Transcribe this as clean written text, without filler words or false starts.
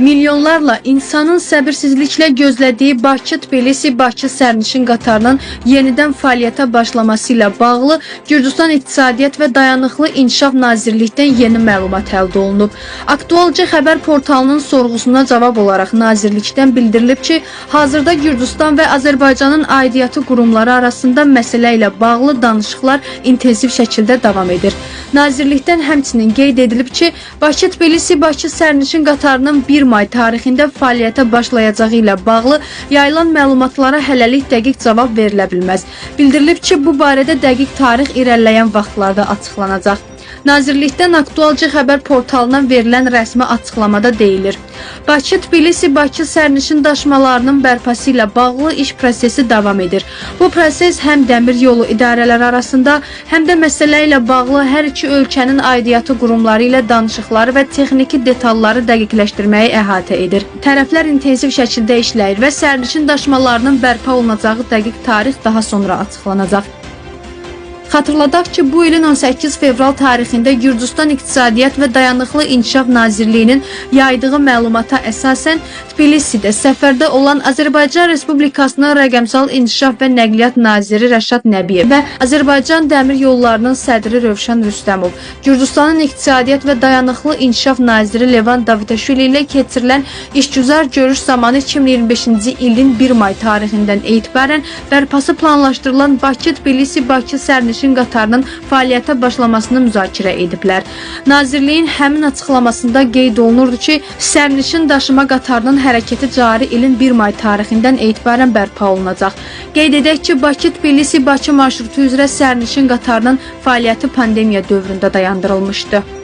Milyonlarla insanın səbirsizliklə gözlədiyi Bakı-Tbilisi-Bakı sərnişin qatarının yenidən fəaliyyətə başlaması ilə bağlı Gürcüstan İqtisadiyyat və Dayanıqlı İnkişaf Nazirlikdən yeni məlumat əldə olunub. Aktualca xəbər portalının sorğusuna cavab olaraq nazirlikdən bildirilib ki, hazırda Gürcüstan və Azərbaycanın aidiyyatı qurumları arasında məsələ ilə bağlı danışıqlar intensiv şəkildə davam edir. Nazirlikdən həmçinin qeyd edilib ki, Bakı-Tbilisi-Bakı sərnişin qatarının 1 may tarixində fəaliyyətə başlayacağı ilə bağlı yayılan məlumatlara hələlik dəqiq cavab verilə bilməz. Bildirilib ki, bu barədə dəqiq tarix irəliləyən vaxtlarda açıqlanacaq. Nazirlikdən Aktualca xəbər portalına verilən rəsmi açıqlamada deyilir: Bakı-Tbilisi-Bakı sərnişin daşımalarının bərpası ilə bağlı iş prosesi davam edir. Bu proses həm dəmir yolu idarələri arasında, həm də məsələ ilə bağlı hər iki ölkənin aidiyyatı qurumları ilə danışıqları və texniki detalları dəqiqləşdirməyi əhatə edir. Tərəflər intensiv şəkildə işləyir və sərnişin daşımalarının bərpa olunacağı dəqiq tarix daha sonra açıqlanacaq. Xatırladaq ki, bu ilin 18 fevral tarixində Gürcüstan İqtisadiyyat və Dayanıqlı İnkişaf Nazirliyinin yaydığı məlumata əsasən Tbilisidə səfərdə olan Azərbaycan Respublikasının Rəqəmsal İnkişaf və Nəqliyyat naziri Rəşad Nəbiyev və Azərbaycan Dəmir Yollarının sədri Rövşən Rüstəmov, Gürcüstanın İqtisadiyyat və Dayanıqlı İnkişaf naziri Levan Davitashvili ilə keçirilən işgüzar görüş zamanı 2025-ci ilin 1 may tarixindən etibarən bərpası planlaşdırılan Bakı-Tbilisi-Bakı sərnişin qatarının fəaliyyətə başlamasını müzakirə ediblər. Nazirliyin həmin açıqlamasında qeyd olunurdu ki, sərnişin daşıma qatarının hərəkəti cari ilin 1 may tarixindən etibarən bərpa olunacaq. Qeyd edək ki, Bakı-Tbilisi-Bakı marşrutu üzrə sərnişin qatarının fəaliyyəti pandemiya dövründə dayandırılmışdı.